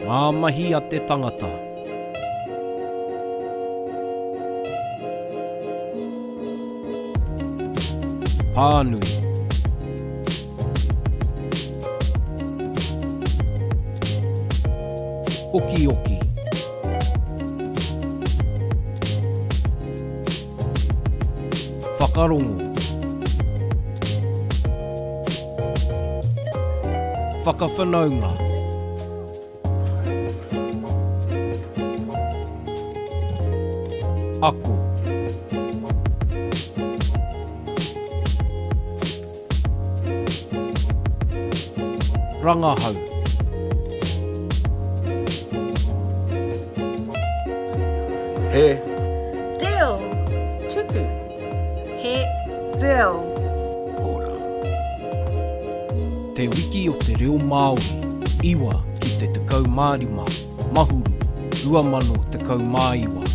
Ngā mahi a te tangata. Pānui. Okioki. Whakarongo. Whakawhanaunga. Ako. Rangahau. He. Reo. Tuku. He. Reo. Ora. Te Wiki o te Reo Māori, 9 ki te 15, Mahuru, 2019.